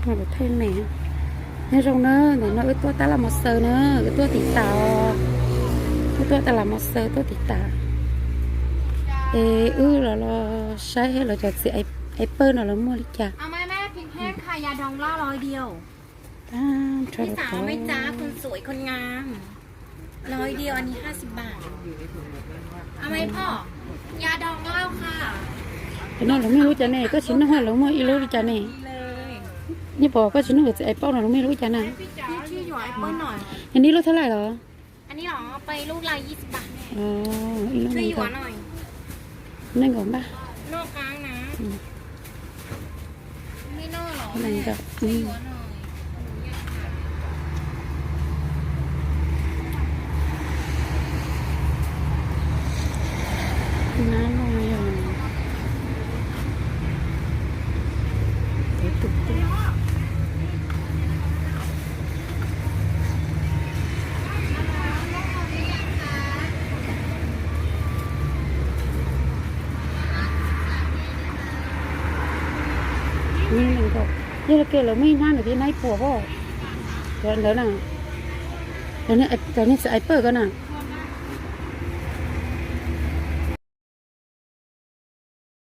Thaij me. Nyob zoo na, ntawm no wb tuaj tab laj mos xaws na, wb tuaj tiv tas, wb tuaj tab laj mos xaws tuaj tiv tas. Es wb los los saib lawv cov txiv aib pawg no lawv muag li cas. Cov no lawv muag lub cas ne, koj tsis nug lawv muag ib lub li cas ne? Neb pom koj tsis nug lawv txiv aib pawg no lawv muag ib lub li cas na? Yog neb lub thaj laj los? Ib lub nees nkaum npaj. Yog li ces lawv muaj ib hnab ntawd thiab, hnab ib puas pob. Cov ntawd na, cov niag txiv aib pawg ko na.